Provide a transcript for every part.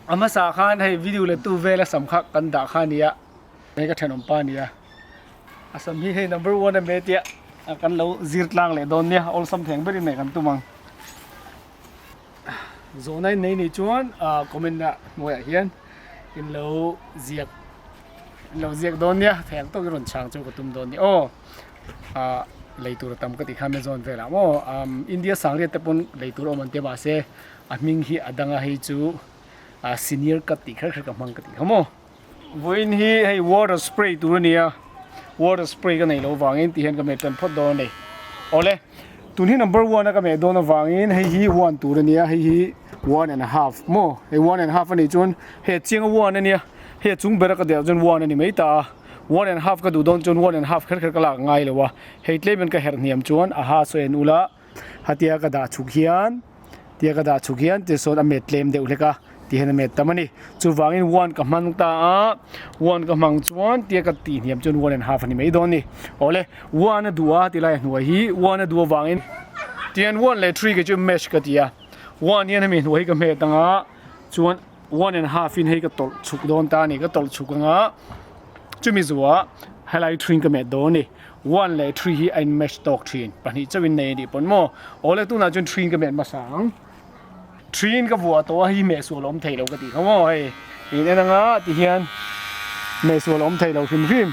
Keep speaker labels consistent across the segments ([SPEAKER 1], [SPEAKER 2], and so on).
[SPEAKER 1] A hmasa khan hei video la tu vela sam kha kan dah kha nia hei ka thenawm pa nia a sam hi hei number one a me tia kan lo zir tlang leh dawn nia awlsam theng berin nei kan tum ang zawhna in nei nih chuan comment ah hnuaiah hian in lo ziak in lo ziak dawn nia theng tawk i rawn chhang chu ka tum dawn nia aw ah lei tur a tam ka tih kha amazon velah maw India sangriat te pawn lei tur a awm an ti a mahse a hming hi a dang a hei chu ah senior cut tih kher kher ka hmang ka tih kha maw vawiin hi hei water spray tur a ni a water spray ka neih loh vangin ti hian ka meh tan phawt dawn a ni awle tun hi number one a ka meh dawn avangin hei hi one tur a ni a hei hi one and a half maw hei one and half a nih chuan hei a chiang a one a nia hei a chung bera ka delh chuan one a ni mai ta a one and half ka duh dawn chuan one and half kher kher ka lak ngai lo a hei tlem in ka herh hniam chuan a ha sawi an ul a. Hatia ka dah chhuk hian tia ka dah chhuk hian tisawn a met tlem deuh hlek a ti hian a met tam a ni. Chuvangin one ka hmang ta a, one ka hmang chuan tia ka tih hniam chuan one and half a ni mai dawn a ni. Awle one a duh a ti lai a hnuai hi one a duh avangin tihian one leh three kei chu match ka ti a, one hian hemi hnuai hi ka hmet ang a chuan one and half in hei ka tawlh chhuk dawn ta a ni ka tawlh chhuk ang a chumi zuah helai three ka met dawn a ni. One leh three hi a in match tawk thin pahnih chauh in nei a nih pawn maw awle tunah chuan three in ka met hmasa ang three in ka vuah tawh a hei meh sual a awm thei lo ka tih kha maw hei in en anga ti hian meh sual a awm thei lo hrim hrim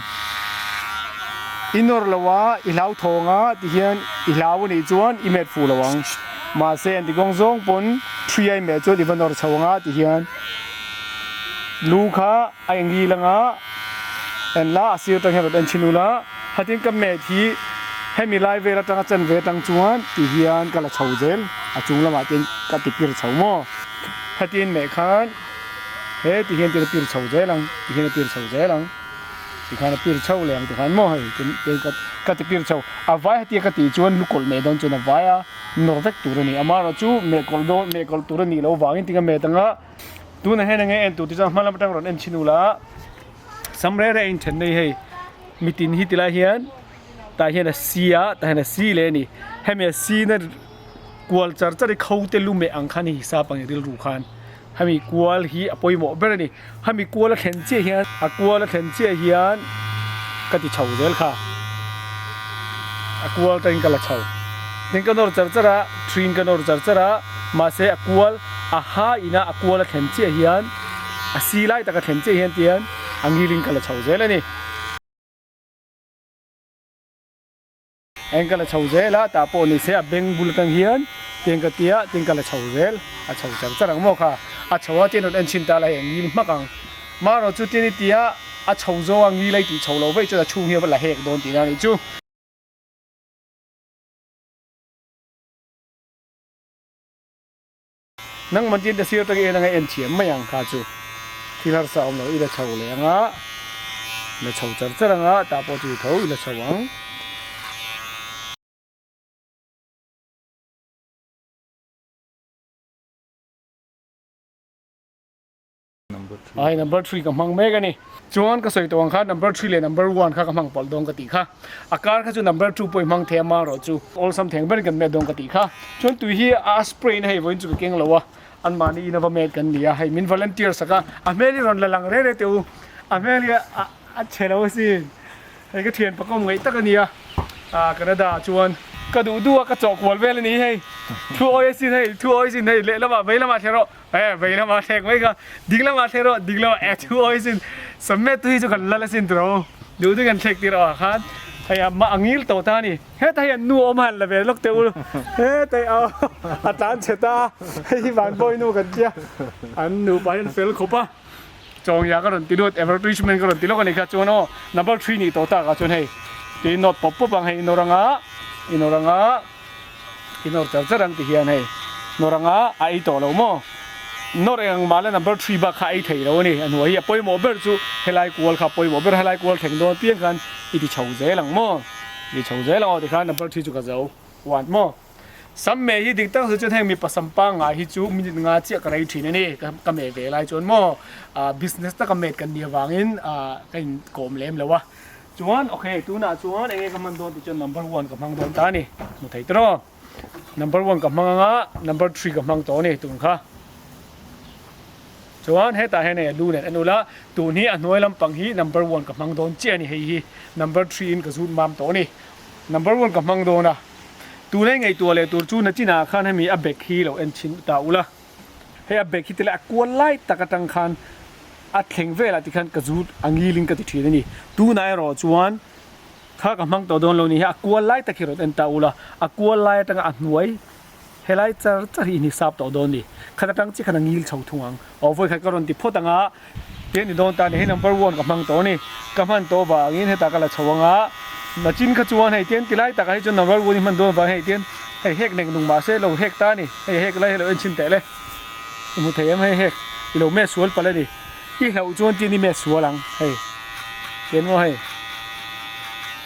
[SPEAKER 1] i nawr lo a i hlau thawng a ti hian i hlau a nih chuan i met fuh lo ang mahse an ti kawng zawng pawn three a i meh chuan i va nawr chho anga ti hian lu kha a engil anga en la a sir atang hian rawn en chhin ula hatin ka met hi hemi lai vel atanga chanve atang chuan ti hian ka la chho zel a chung lamah te ka ti pir chho maw hatin meh khan he ti hian tin a pir chho zel ang ti hian a pir chho zel ang ti khan a pir chho leh ang ti khan maw hei tin tin ka ka ti pir chho a vai hatia ka tih chuan lu kawlh meh dawn chuan a vai a nawr vek tur a ni amaherawh chu meh kawlh dawn meh kawlh tur a nih loh vangin tinga met anga. Tunah hian enge en tur te chuan hma lam atang rawn en chhin ula sam reng reng a inthen nei hei mitin hi tilai hian tah hian a si a tah hian a si leh a ni hemi a si na kual char char hi kho te lu meh ang khan hei hisap ang rilru khan hemi kual hi a pawimawh ber a ni hemi kual a thlen chiah hian a kual a thlen chiah hian ka ti chho zel kha a kual tangin ka la chho tin ka nawr char char a thin ka nawr char char a mahse a kual a ha ina a kual a thlen chiah hian a si lai tak a thlen chiah hian tihian a ngilin ka la chho zel a ni. Eng ka la chho zel a tah pawh ni se a beng bul atang hian tiang ka tia tin ka la chho zel a chho char char ang maw kha a chho a tin rawn en chhin ta la hei a ngil hmak ang marawh chu tin i tia a chho zawng a ngil a i tih chho lo vaih chuan a chhung hi a va la hek dawn tihna a nih chu. Nang man tin te sir tak en anga en thiam mai ang kha chu thil harsa awm lo i la chho leh anga la chho char char anga tah pawh chu tho i la chho ang. Ai number 3 ka hmang mek ani chuan ka sawi tawh ang kha number 3 leh number 1 kha ka hmang pawlh dawn ka tih kha a kar kha chu number 2 pawh i hmang thei a mar erawh chu awlsam theng ber kan met dawn ka tih kha chuan tui hi a spray na hei vawiin chu ka keng lo a anmahni in a va met kan ni a hei min volunteer sak a a hmel hi rawn la lang reng reng teh u a hmel hi a a chhe lo asin hei ka thian pakawm ngaih tak a ni a. Ah Canada ah chuan ka duh duh a ka chawh kual vel a ni hei thu awi asin hei thu awi asin hei lehlamah vei lamah thleh rawh eh vei lamah thlek mai kha ding lamah thleh rawh ding lamah eh thu awi asin submit tu hi chu kan lal asin tiraw duh duh kan thlek tir ah khan hei a mah a ngil tawh ta a ni hetah hian nu awm han la ve lawk teh u hetah hi a tlan chhe ta a hei hi vanbawi nu kan tia an nupa hian fel khawp a. Chawngya ka rawn ti lut advertisement ka rawn ti lawk a ni kha chuan aw number 3 nih tawh tak ah chuan hei ti note pawp pawp ang hei inawr anga inawr anga inawr char char ang ti hian hei nawr anga a ei tawh lo maw nawr eng ang mahla number 3 bak kha a ei thei lo a ni a hnuai hi a pawimawh ber chu helai kual kha a pawimawh ber helai kual thleng dawn piang khan i ti chho zel ang maw i ti chho zel ang aw tikhan number 3 chu ka zo one maw. Sam meh hi dik tak chu chuan heng mipa sam pangngai hi chu minute nga chiah ka rei thin a ni ka meh ve lai chuan maw business taka met kan nih avangin ka in kawm lem lo a chuan ok tunah chuan enge ka hman dawn tih chuan number one ka hmang dawn ta a ni hmu thei tawh number one ka hmang anga number three ka hmang tawh a ni tun kha. Chuan hetah hian hei a lu nen en ula tun hi a hnuai lampang hi number one ka hmang dawn chiah a ni hei hi number three in ka zut mam tawh a ni. Number one ka hmang dawn a, tun hei ngaihtuah leh tur chu nachinah khan hemi a bag hi lo en chhin ta ula, hei a bag hi tilai a kual lai tak atang khan a thleng velah tikhan ka zut a ngilin ka ti thin a ni. Tunah erawh chuan kha ka hmang tawh dawn lo ni hi a kual lai tak hi rawn en ta ula, a kual lai atanga a hnuai helai char char hi in hisap tawh dawn ni. Khat atang chiah khan a ngil chho thung ang. Aw vawi khat ka rawn ti phawt ang a, tiang ni dawn ta ni hei number one ka hmang tawh a ni. Ka hman tawh vangin hetah ka la chho ang a, nachin kha chuan hei tiang ti lai takah hi chuan number one i hman dawn vang hei tiang hei hek nek nung mahse lo hek ta a ni. Hei hek lai hi lo en chhin teh le. I hmu thei em hei hek i lo meh sual palh a ni. I hlauh chuan tiang i meh sual ang hei tiang maw hei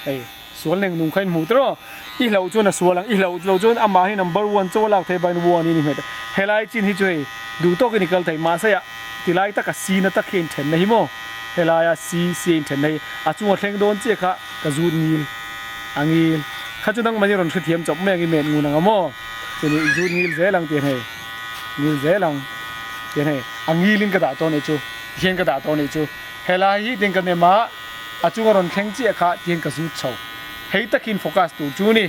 [SPEAKER 1] hei. Sual neng nung kha in hmuh tawh i hlauh chuan a sual ang, i hlauh lo chuan amah hi number one chaw lak thei bain one in i hmet a, helai chin hi chu hei duh tawkin i kal thei mahse ah tilai taka si na tak hi a inthen na hi maw helaia si si a inthen na hi a chunga thleng dawn chiah kha ka zut ngil a ngil kha chu nangmahni rawn hrethiam chawp mai ang i met ngun ang a maw chuni i zut ngil zel ang tih hei ngil zel ang tih hei a ngilin ka dah tawh anih chu tihian ka dah tawh anih chu helai hi tin ka nem a. A chunga rawn thleng chiah kha tihian ka zut chho. Hei takin focus tur chu ni.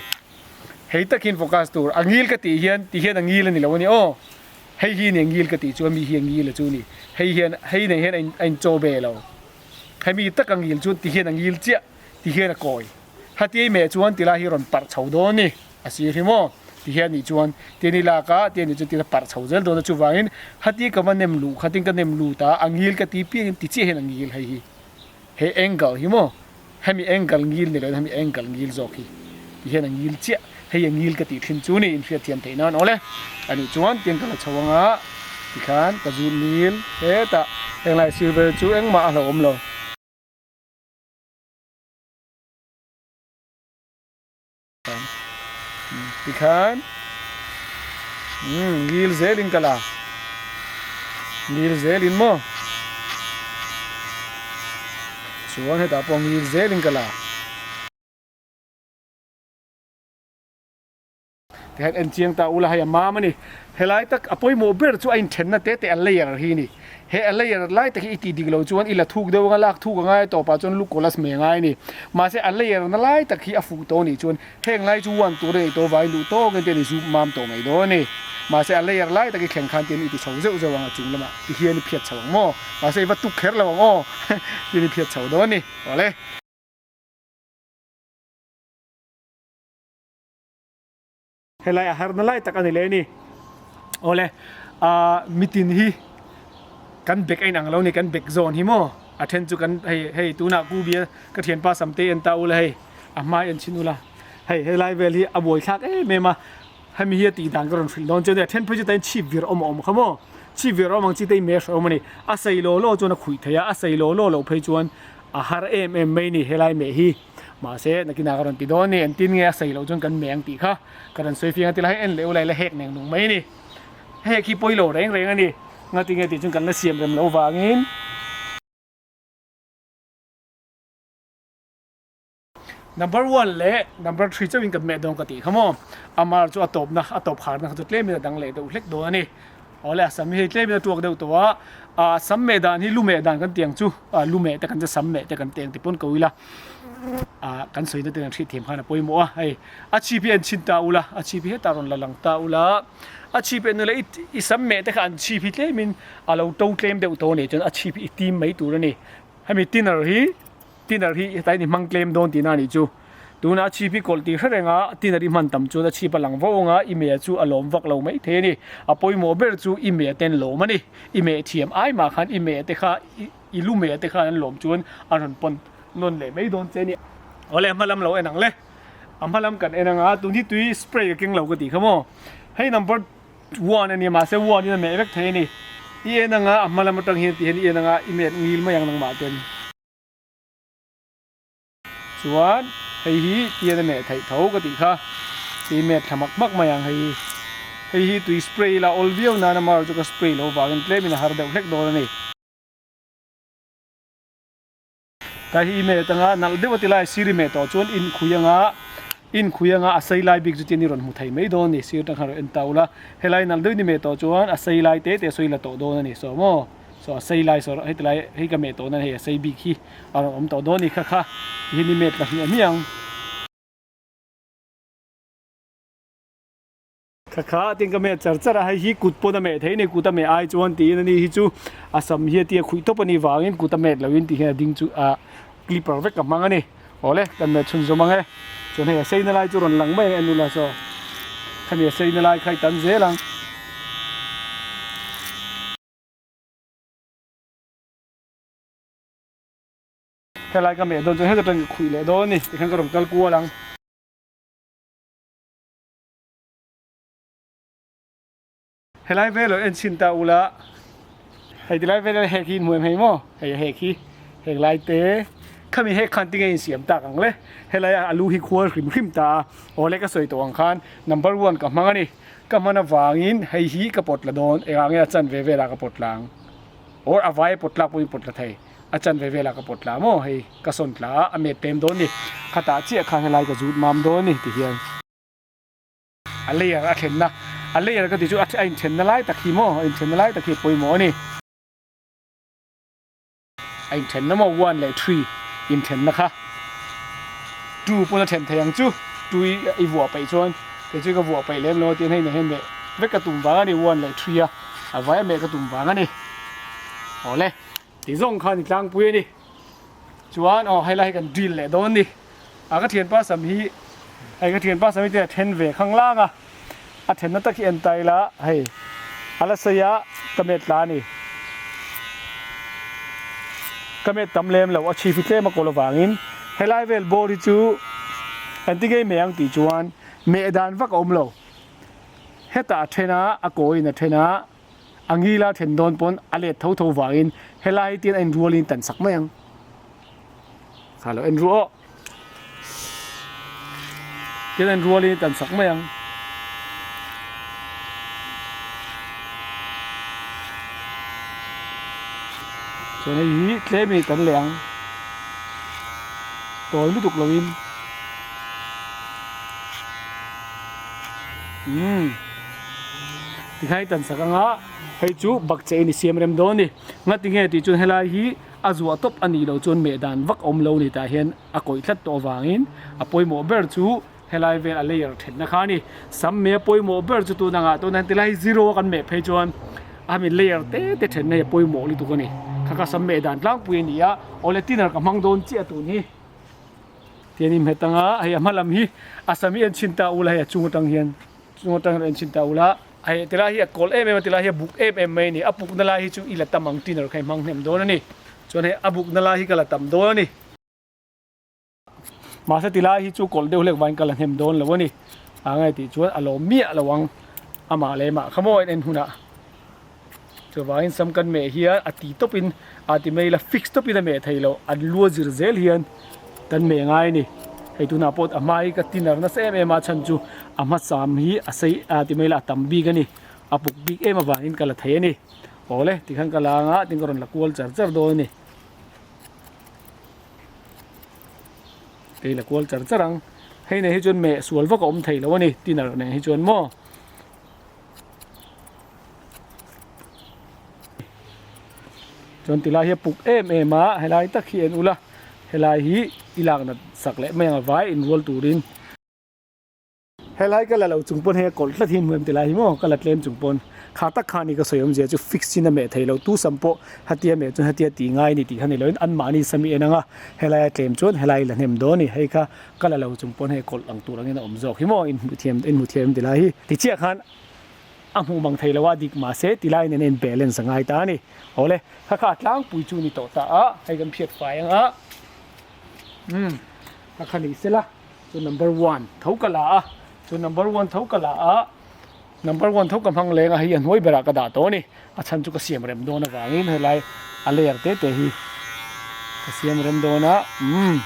[SPEAKER 1] Hei takin focus tur. A ngil ka tih hian ti hian a ngil a ni lo a ni aw. Hei hi ni a ngil ka tih chu a mi hi a ngil a chu ni. Hei hian hei nei hian a in chaw ve lo. Hemi taka ngil chuan ti hian a ngil chiah ti hian a kawi. Hati ei meh chuan ti lai hi rawn parh chho dawn a ni. A sir hi maw? Ti hian nih chuan ti ni lak a ti a nih chuan ti a parh chho zel dawn a chuvangin hati ka va nem luh khatin ka nem lut a a ngil ka ti piangin ti chiah hian a ngil hei hi. He angle hi maw hemi angle ngil ni loin hemi angle ngil zawk hi ti hian a ngil chiah hei a ngil ka tih thin chu ni inhriat thiam theih nan awle a nih chuan tiang ka la chho anga tikhan ka zut ngil hetah henglai sir vel chu engmah a hlauhawm lo. Tikhan ngil zelin ka la ngil zelin maw chuan hetah pawh ngil zelin ka la. Tikhan en chiang ta ula hei a mam a ni. Helai tak a pawimawh ber chu a inthenna te te a layer hi a ni. He a layer lai tak hi i tih dik lo chuan i la thuk deuh anga lak thuk angai a tawpah chuan lu kawlh a sme ngai a ni. Mahse a layer na lai tak hi a fuh tawh a nih chuan heng lai chu one tur a nei tawh vai luh tawk in te ni zup mam tawh mai dawn a ni. Mahse a layer lai tak hi thleng khan tian i ti chho zeuh zeuh ang a chung lamah ti hian i phiat chho ang maw? Mahse i va tuk kher lo ang aw tian i phiat chho dawn a ni. Awle. Helai a harna lai tak a ni leh a ni. Awle, ah mitin hi kan bek a inang lo ni, kan bek zawn hi maw? A then chu kan hei hei tunah ku bia ka thianpa Samte en ta ula hei a hma en chhin ula hei helai vel hi a buaithlak em em a, hemi hi a tih dan ka rawn hrilh dawn chu a nia. A then phei chu tain chhip vir awm a awm kha maw? Chhip vir awm ang chi te hi meh hrawm a ni. A sei law law chuan a khuih thei a, a sei law law loh phei chuan a har em em mai a ni helai meh hi. Mahse, nakinah ka rawn ti dawn a ni, engtin nge a sawi loh chuan kan meh ang tih kha ka rawn sawi fiang a ti lai en leh ulai la hek neng nung mai a ni. Hek hi pawi lo reng reng a ni, ngati nge tih chuan kan la siam rem loh vangin. Number one leh number three chauhin kan meh dawn ka tih kha maw, amar chu a tawpna a tawp harna kha chu tlemin a dang leh deuh hlek dawn a ni. Awle a sam hi hei tlemin a tuak deuh tawh a, ah sam meh dan hi lu meh dan kan tiang chu ah lu meh te kan che sam meh te kan tiang ti pawn ko ila ah kan sawi na te kan hriat thiam khan a pawimawh a hei a chhip hi an chhin ta ula a chhip hi hetah rawn la lang ta ula a chhip en ula i i sam meh te kha an chhip hi tlemin a lo to tlem deuh tawh a nih chuan a chhip hi i tim mai tur a ni hemi thinner hi. Thinner hi hetlai ni hmang tlem dawn tihna a nih chu. Tunah a chhip hi kawlh tih hre reng a, thinner i hman tam chuan a chhip a lang vauh ang a, i meh chu a lawm vak lo mai thei a ni. A pawimawh ber chu i meh ten lawm a ni. I meh thiam ai mah khan i meh te kha, i lu meh te khan an lawm chuan a rawn pawn nawn leh mai dawn che a ni. Awle a hma lam lo en ang le. A hma lam kan en ang a, tun hi tui spray ka keng lo ka tih kha maw. Hei number one a ni mahse one in a meh vek thei a ni. I en ang a, a hma lam atang hian ti hian i en ang a, i meh ngil mai ang nangmah ten. Chuan hei hi tian a meh theih tho ka tih kha tui met thla mak mak mai ang hei hi. Hei hi tui spray ila awl viau nan a mar chu ka spray lo vangin tlemin a har deuh hlek dawn a ni. Ka hi met anga nalh deuh a ti lai sir i meh tawh chuan in khui anga in khui anga a sei lai bik chu tian i rawn hmu thei mai dawn a ni sir atang khan rawn en ta ula helai nalh deuhin i meh tawh chuan a sei lai te te sawi la tawh dawn a ni saw maw. Saw a sei lai saw heti lai hei ka meh tawh nan hei a sei bik hi a rawn awm tawh dawn a ni kha kha tihian i met la hmiah hmiah ang. Kha kha tin ka met char char a hei hi kut pawn a meh thei a ni kut a meh ai chuan tiin a ni hi chu a sam hi a tia khuih tawp a nih vangin kut a met loin tih hian a ding chu ah clipper vek ka hmang a ni. Awle kan met chhun zawm ang e chuan hei a sei na lai chu rawn lang mai ang en ula saw khami a sei na lai kha i tan zel ang. Helai ka meh dawn chuan heta tang ka khuih leh dawn a ni tikhan ka rawn kal kual ang. Helai vel lo en chhin ta ula hei tilai vel hian hek hi in hmu em hei maw hei a hek hi heng lai te khami hek khan tinge in siam tak ang le helai a alu hi khual hrim hrim ta a awle ka sawi tawh ang khan number one ka hmang a ni ka hman avangin hei hi ka pawt la dawn engah nge a chanve velah ka pawt la ang or a vai pawt tlak pawhin pawt la thei a chanve velah ka pawt la maw hei ka sawn tla a a met pem dawn a ni khatah chiah khan helai ka zut mam dawn a ni ti hian. A layer a thlenna a layer ka tih chu a inthenna lai tak hi maw a inthenna lai tak hi a pawimawh a ni. A inthenna maw one leh three inthenna kha two pawn a then thei ang chu two i i vuah peih chuan kei chu ka vuah peih lem lo a tin hei nen hian meh vek ka tum vang a ni one leh three a a vai a meh ka tum vang a ni awle ti zawng kha ni tlangpui a ni. Chuan aw helai hi kan drill leh dawn ni. A ka thianpa sam hi hei ka thianpa sam hi te a then ve khang lang a. A thenna tak hi en ta ila hei a la sei a ka met tla a ni. Ka met tam lem lo a chhi fi tlem a kawl avangin helai vel bawr hi chu engtin nge i meh ang tih chuan meh dan vak a awm lo. Hetah a then a, a kawiin a then a. A ngila then dawn pawn a let tho tho vangin helai hi tian a inrualin tan sak mai ang. Kha lo en ru aw. Tian a inrualin tan sak mai ang. Chuan hei hi tlem in kan leh ang. Tawi lutuk loin. Umm. Tikhai tan sak anga hei chu bakcheh in i siam rem dawn a ni. Ngati nge tih chuan helai hi a zuah tawp a nih loh chuan meh dan vak awm lo a ni tah hian a kawih tlat tawh avangin a pawimawh ber chu helai vel a layer thenna kha a ni. Sam meh a pawimawh ber chu tun angah tun tilai hi zero a kan meh phei chuan a mi layer te te thenna hi a pawimawh lutuk a ni. Kha kha sam meh dan tlangpui a ni a, awle thinner ka hmang dawn chiah tun hi. Tian in hmet anga hei a hma lam hi a sam hi en chhin ta ula hei a chung atang hian chung atang hian en chhin ta ula hei tilai hi a kawlh em em a tilai hi a buk em em mai a ni a puk na lai hi chu i la tam ang tiner kha i hmang hnem dawn a ni chuan hei a buk na lai hi ka la tam dawn a ni mahse tilai hi chu kawlh deuh hlek vangin ka la hnem dawn lo a ni a ngai tih chuan a lawm miah lo ang amah leh mah kha maw en en hunah. Chuvangin sam kan meh hian a ti tawpin a ti mai ila fix tawpin a meh thei loh an lu a zir zel hian kan meh ngai a ni. Hei tunah pawh a hma hi ka ti nar nasa em em a chhan chu a hma sam hi a sei a ti mai ila a tam bik a ni a puk bik em avangin ka la thei a ni. Awle tikhan ka la anga tin ka rawn la kual char char dawn a ni. Kei la kual char char ang hei nen hi chuan meh sual vak a awm thei lo a ni ti nar nen hi chuan maw. Chuan tilai hi a puk em em a helai tak hi en ula helai hi i lak nat sak leh mai ang a vai inrual turin. Helai ka la lo chung pawn hei a kawlh tlat hi hmuh em tilai hi maw ka la tlem chung pawn kha tak khan i ka sawi awmzia chu fix in a meh thei lo tu sam pawh hatia meh chuan hatia tih ngai a ni tih kha ni loin anmahni sam i en ang a helai a tlem chuan helai la hnem dawn a ni hei kha ka la lo chung pawn hei kawlh ang tur angin a awm zawk hi maw in hmuh thiam in hmu thiam tilai hi ti chiah khan a hmuh mang thei lo a dik mahse tilai nen a in balance a ngai ta a ni awle kha kha a tlangpui chu ni tawh ta a hei kan phiat fai ang a umm kha kha ni sela chu number one tho ka la a chu number one tho ka la a number one tho ka hmang leng a hei a hnuai berah ka dah tawh a ni a chhan chu ka siam rem dawn avangin helai a layer te te hi ka siam rem dawn a umm.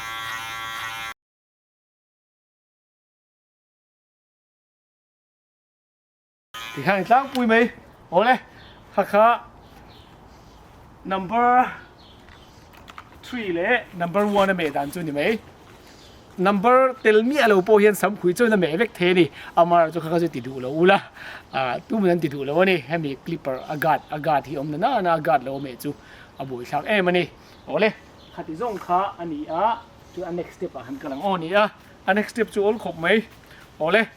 [SPEAKER 1] Tikhan i tlangpui mai awle kha kha number 3 leh number 1 a meh dan chu ni mai. Number tel miah lo pawh hian sam khui chuan a meh vek thei a ni. Amar chu kha kha chu ti duh lo ula, ah tuman an ti duh lo a ni. Hemi clipper a guard a guard hi awm na nana a guard lo a meh chu a buaithlak em a ni. Awle, khati zawng kha a ni a, chuan a next step ah han kal ang aw ni a. A next step chu awl khawp mai. Awle,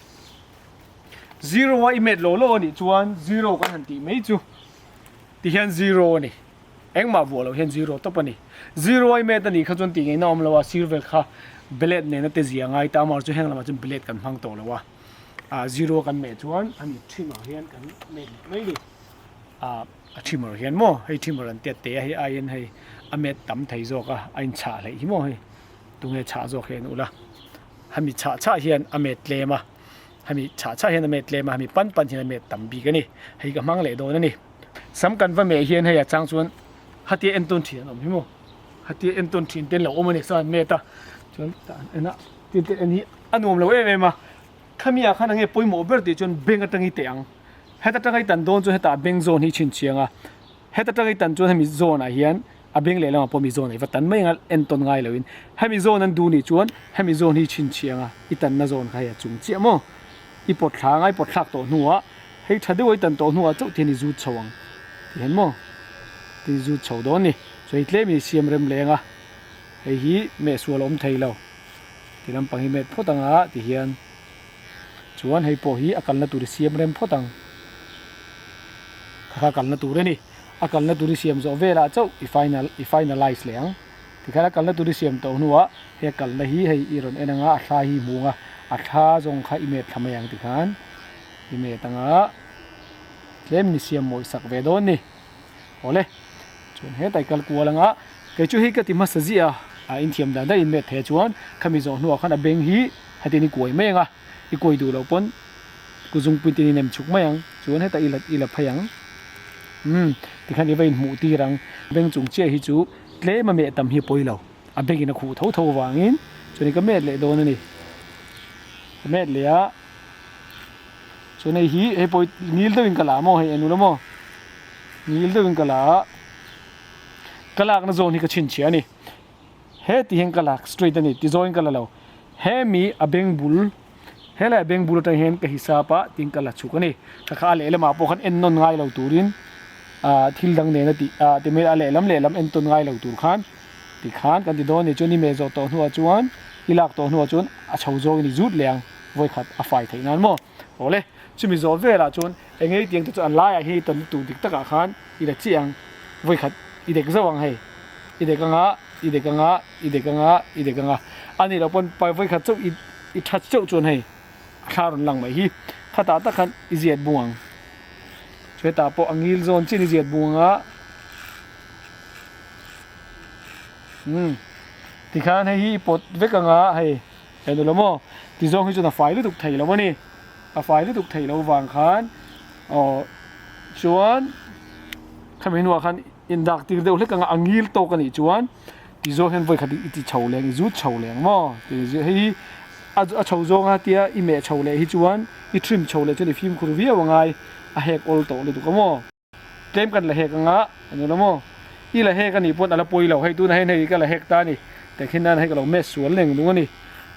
[SPEAKER 1] zero a i met lo lo a nih chuan zero kan han tih mai chu ti hian zero a ni. Engmah vuah loh hian zero tawp a ni. Zero ai met a nih kha chuan tih ngaihna awm lo a, sir vel kha blade nena te zia ngai ta amah chu heng lamah chuan blade kan hmang tawh lo a, ah zero kan meh chuan a ni trimmer hian kan meh leh mai ni. Ah a trimmer hian maw hei trimmer an tet te a hei aiin hei a met tam thei zawk a, a inchhah hleih hi maw hei tunge chhah zawk hi an ula hemi chhah chhah hian a met tlem a, hemi chhah chhah hian a met tlem a, hemi pan pan hian a met tam bik a ni, hei ka hmang leh dawn a ni. Sam kan va meh hian hei a chang chuan hatia entawn thin an awm hi maw hatia entawn thin te an lo awm a ni chuan an met a chuan tah an en a tin te en hi a nuam lo em em a khami ah khan enge pawimawh ber tih chuan bank atang hi teh ang heta tanga i tan dawn chuan hetah bank zawn hi chhin chiang a heta tanga i tan chuan hemi zawn ah hian a bank lehlamah pawh mi zawn ah i va tan mai ang a entawn ngai lo in hemi zawn an duh nih chuan hemi zawn hi chhin chiang a i tanna zawn kha hei a chung chiah maw i pawt thla anga i pawt thlak tawh hnuah Hei tha deuh a i tan tawh hnuah chauh thian i zut chho ang ti hian maw ti zut chho dawn ni. Chuan i tlem in i siam rem leng a, hei hi meh sual a awm thei lo ti lampang hi met phawt ang a ti hian chuan hei pawh hi a kalna tur i siam rem phawt ang kha kha kalna tur a ni. A kalna tur i siam zawh velah chauh i final i finalize leh ang tikhan a kalna tur i siam tawh hnuah he kalna hi hei i rawn en ang a, a thla hi i hmu ang a, a thla zawng kha i met thla mai ang tikhan. I met anga tlem ni siam mawih sak ve dawn ni. Awle, chuan hetai kal kual anga kei chu hei ka ti hmasa ziah a, a inthiam dan daih in met thei a chuan khami zawh hnuah khan a beng hi hetin i kuai mai anga i kuai duh loh pawn kuzungpui tin i nem chhuk mai ang chuan hetah i la i la phei ang umm tikhan i va inhmuh tir ang beng chung chiah hi chu tlem a meh tam hi a pawi lo a bengin a khuh tho tho avangin chuan i ka met leh dawn a ni ka met leh a. Chuan hei hi hei pawh hi ngil deuhin ka la maw hei en ula maw ngil deuhin ka la a ka lakna zawn hi ka chhinchhiah a ni heti hian ka lak straight a ni ti zawngin ka la lo hemi a beng bul helai a beng bul atang hian ka hisap a tin ka la chhuk a ni ka kha a lehlamah pawh khan en nawn ngai lo turin ah thil dang nena tih ah ti mai a lehlam lehlam en tawn ngai lo tur khan tikhan kan ti dawn a ni chuan i meh zawh tawh hnuah chuan i lak tawh hnuah chuan a chho zawngin i zut leh ang. Vawi khat a fai theih nan maw? Awle, chumi zawh velah chuan eng ei tiang te chu a laiah hi tan lutuk dik takah khan i la chiah ang. Vawi khat i dek zauh ang hei. I dek anga, i dek anga, i dek anga, i dek anga. A nih loh pawn pai vawi khat chauh i i that chauh chuan hei a thla rawn lang mai hi. Khatah tak khan i ziat bung ang. Hetah pawh a ngil zawn chin i ziat bung anga. Umm tikhan hei hi i pawt vek anga hei. Hei ni lo maw? Ti zawng hi chuan a fai lutuk thei lo a ni. A fai lutuk thei lo vang khan aw chuan khami hnuah khan indak tir deuh hlek anga a ngil tawk a nih chuan ti zawng hian vawi khat i ti chho leh ang i zut chho leh ang maw? Ti hei hi a chho zawnga tia i meh chho leh hi chuan i trim chho leh chuan i fimkhur viau angai a hek awl tawh lutuk a maw? Tlem kan la hek anga a ni lo maw? I la hek a nih pawn a la pawi lo, hei tunah hian hei ka la hek ta a ni, tehkhin nan hei ka lo mess sual leng nung a ni,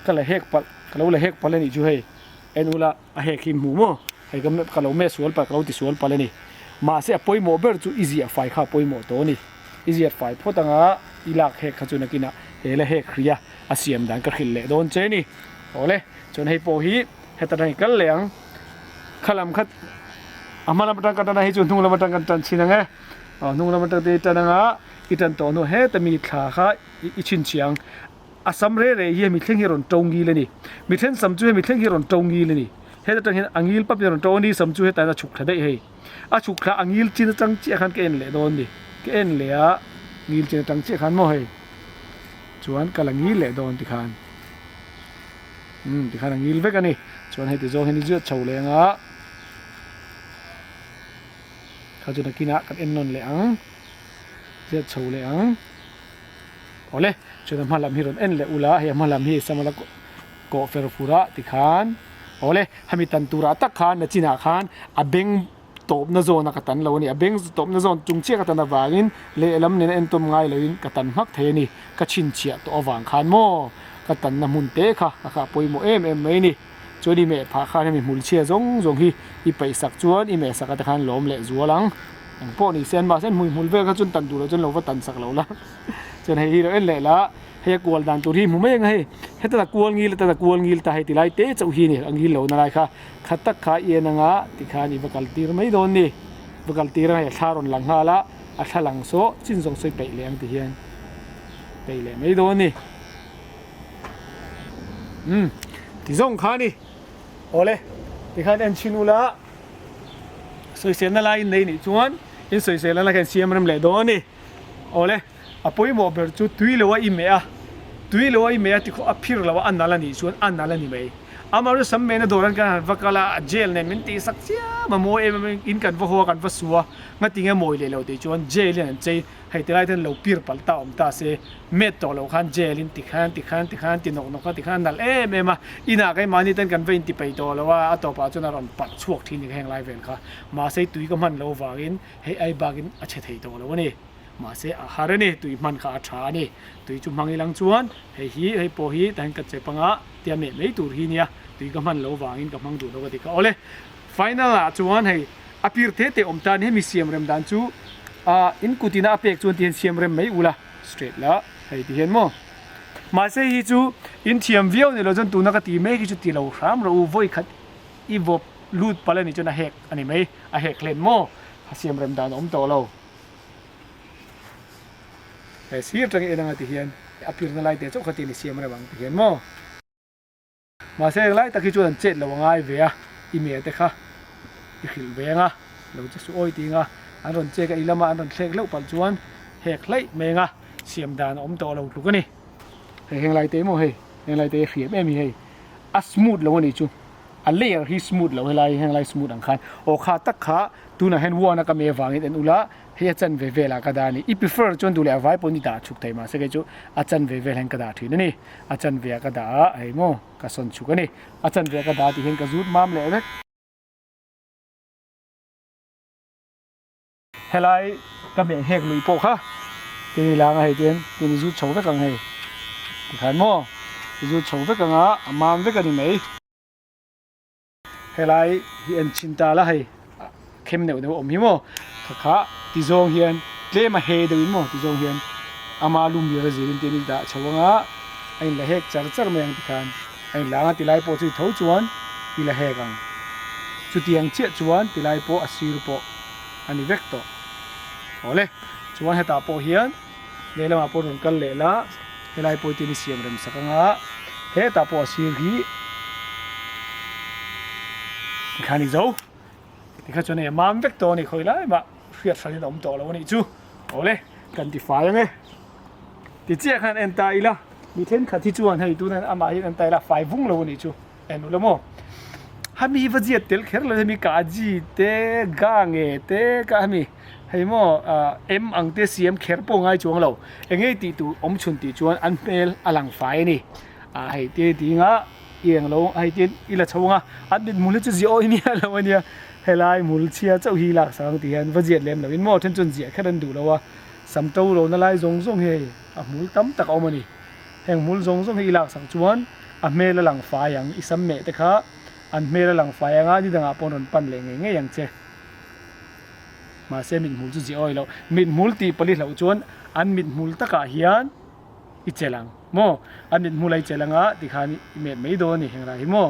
[SPEAKER 1] ka la hek palh, ka lo la hek palh a nih chu hei, en ula a hek hi hmu maw? Hei ka ka lo mess sual palh, ka lo ti sual palh a ni. Mahse a pawimawh ber chu i ziah fai kha a pawimawh tawh a ni, i ziah fai phawt anga i lak hek kha chu nakinah he la hek hrih a, a siam dan ka hrilh leh dawn che a ni. Awle, chuan hei pawh hi heta tang i kal leh ang. Kha lam khat a hma lam atang ka tan a hei chu hnung lam atang kan tan chhin ang e aw hnung lam atang te i tan ang a i tan tawh hnu heta mi thla kha i chhin chhi ang a sam re re hi hemi thleng hi a rawn to ngil a ni mi then sam chu hemi thleng hi a rawn to ngil a ni heta tang hian a ngil pap in a rawn to a ni sam chu hetah hian a chhuk thla daih hei a chhuk thla a ngil chin atang chiah khan ka en leh dawn a ni ka en leh a ngil chin atang chiah khan maw hei chuan ka la ngil leh dawn tikhan. Umm tikhan a ngil vek a ni. Chuan hei ti zawng hian i ziat chho leh anga kha chu nakinah kan en nawn leh ang. Ziat chho leh ang. Awle, chuan a hma lam hi rawn en leh ula, hei a hma lam hi samala kawh fer fur a tikhan. Awle, hemi tan turah tak khan nachinah khan a beng tawpna zawn a ka tan lo a ni. A beng tawpna zawn chung chiah ka tan avangin lehlam nena entawm ngai loin ka tan hmak thei a ni. Ka chhinchhiah tawh avang khan maw? ka tanna hmun te kha a kha pawimawh em em mai a ni. Chuan i meh phah khan hemi hmul chhia zawng zawng hi i paih sak chuan i meh sak ate khan lawm leh zual ang. Eng pawh ni se an mahse an hmui hmul vel kha chuan tan duh loh chuan lo va tan sak lo la. Chuan hei hi lo en leh la, hei a kual dan tur hi hmu mai ang a hei. Heta ta kual ngil heta ta kual ngil ta hei ti lai te chauh hi a ni a ngil lohna lai kha. Kha tak kha i en anga tikhan i va kal tir mai dawn ni. Va kal tir ang hei a thla rawn lang nghal a, a thla lang saw chin zawng sawi peih leh ang ti hian peih leh mai dawn ni. Umm ti zawng kha ni. Awle tikhan en chhin ula sawiselna lai in nei nih chuan in sawiselna lai kha in siam rem leh dawn a ni. Awle a pawimawh ber chu tui lo a i meh a, tui lo a i meh a tikhaw a phir lo a a nal a nih chuan a nal a ni mai. Amaherawhchu sam mehna dawr an kan han va kal a, a jail nen min tihsak chiam a mawi em em in kan va haw a kan va su a, ngatinge mawi leh lo tih chuan jail in an chei. Hei ti lai ten lo pir palh ta awm ta se, met tawh loh khan jail in ti khan ti khan ti khan ti nawk nawk a ti khan a nalh em em a, inah keimahni ten kan va inti peih tawh lo a, a tawpah chuan a rawn palh chhuak thin ni ka heng lai vel kha. Mahse tui ka hman loh vangin hei ai bakin a chhe thei tawh lo a ni. Mahse a har a ni, tui hman kha a tha a ni. Tui chu hmang ilang chuan hei hi hei pawh hi tahin ka chep anga tia meh mai tur hi nia, tui ka hman loh vangin ka hmang duh lo ka ti kha. Awle final ah chuan hei. A pir te te awm tan hemi siam rem dan chu ah in kut ina a pek chuan ti hian siam rem mai ula straight la hei ti hian maw mahse hi chu in thiam viau ni lo chuan tuna ka ti mek hi chu ti lo hram rawh u vawi khat i vawp lut palh a nih chuan a hek a ni mai a hek hlen maw a siam rem dan a awm tawh lo he sir tang en anga ti hian a pirna lai te chauh kha ti ni siam rem ang ti hian maw. Mahse eng lai tak hi chuan an chet lo a ngai ve a, i meh te kha i hrilh ve ang a, lo che suh awi ting a, an rawn chek a i lama an rawn thlek hleuh palh chuan hek hlaih mai ang a, siam dan a awm tawh lo tluk a ni. Hei heng lai te maw hei, heng lai te hi hriam em hi hei, a smooth lo a nih chu, a layer hi smooth lo helai heng lai smooth ang khan aw kha tak kha tunah hian one a ka meh avangin en ula, Hei a chan ve velah ka dah a ni. I prefer chuan duh leh a vai pawhin i dah chhuk thei mahse kei chu a chan ve vel hian ka dah thin a ni. A chan ve ah ka dah a, hei maw ka sawn chhuk a ni. A chan ve ah ka dah tih hian ka zut mam leh vek. Helai ka meh hek lui pawh kha tin i lang a hei tian tin i zut chho vek ang hei tikhan maw i zut chho vek ang a, a mam vek a ni mai. Helai hi en chhin ta la hei khem neuh neuh a awm hi maw kha kha ti zawng hian tlem a he deuh in maw ti zawng hian ama lum lir a zir in tian i dah chho anga a in la hek char char mai ang tikhan a in lang a tilai pawh chu i tho chuan i la hek ang chutiang chiah chuan tilai pawh a sir pawh a ni vek tawh awle chuan hetah pawh hian lehlamah pawh rawn kal leh la helai pawh hi tin i siam rem sak anga hetah pawh a sir hi tikhan i zo tikha chuan hei a mam vek tawh a ni khawi lai mah hriat hran in a awm tawh lo a nih chu awle kan ti fai ange ti chiah khan en ta ila mi thenkhat hi chuan hei tunah amah hian en ta ila fai vung lo a nih chu. En ula maw? Hemi hi va ziat tel kher lo hemi kaji te ga nge te ka hemi hei maw em ang te siam kher pawh ngai chuang lo eng nge tih tur awm chhun tih chuan an hmel a lang fai a ni ah hei te tinga i eng lo hei te i la chho anga an mit hmul hi chu ziah awih miah lo a nia helai hmul chhia chauh hi lak sak ang tih hian va ziat lem lo in maw then chuan ziah kher an duh lo a sam to lo na lai zawng zawng hi hei a hmul tam tak a awm a ni. Heng hmul zawng zawng hi i laksak chuan a hmel a lang fai ang, i sam meh te kha an hmel a lang fai ang a, ni dangah pawh rawn pan leh ngei ngei ang che. Mahse mithmul chu ziah awi loh, mithmul tih pali hlauh chuan an mithmul takah hian i chelh ang maw? An mithmul a i chelh ang a tikhan i met mai dawn a ni heng rai hi maw?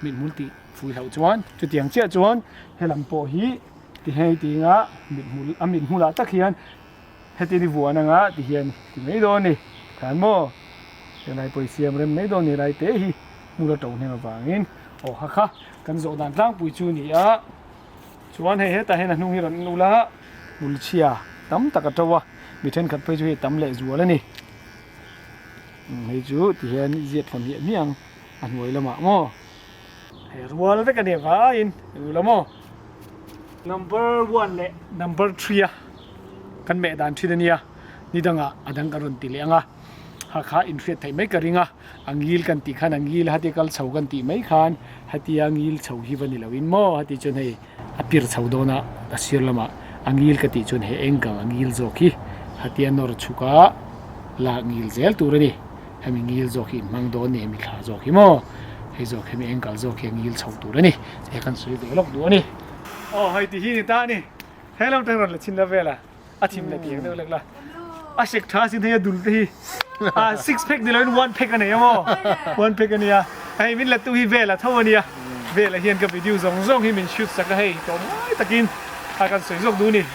[SPEAKER 1] Mithmul tih fui hlauh chuan chutiang chiah chuan helam pawh hi ti hei tinga mithmul a mithmulah tak hian Heti ni vuan anga ti hian ti mai dawn a ni. Khan maw? Helai pawh i siam rem mai dawn ni lai te hi hmul a to hnem avangin aw kha kha kan zawh dan tlangpui chu ni a. Chuan hei hetah hian a hnung hi rawn en ula hmul chhia tam tak a to a, mi thenkhat phei chu hei tam leh zual a ni. Hei chu ti hian i ziat thla hmiah hmiah ang a hnuai lamah maw? Hei rual vek a ni vaiin en ula maw? Number one leh number three a kan meh dan thin a nia, ni dangah a dang kan rawn ti leh ang a, ha kha inhriat theih mai ka ring a, a ngil kan tih khan a ngil hati kal chho kan tih mai khan hetia ngil chho hi va ni lo in maw hati chuan hei a pir chho dawn a a sir lamah a ngil ka tih chuan hei eng kang a ngil zawk hi hatia nawr chhuk a lak ngil zel tur a ni. Hemi ngil zawk hi in hmang dawn ni, hemi thla zawk hi maw? Hei zawk hemi angle zawk hi a ngil chho tur a ni. He kan sawi ve lawk duh a ni. Aw hei ti hi ni ta a ni. He lam tang rawn la chhin la vel a, a thim la tiang deuh lek la. A sek tha sin hei a dul te hi. A six pack ni loin one pack a nei a maw? One pack a nia. Hei min la tu hi vel a tho a nia. Vel ah hian ka video zawng zawng hi min shoot sak a hei tawm ngai takin a kan sawi zawk duh a ni.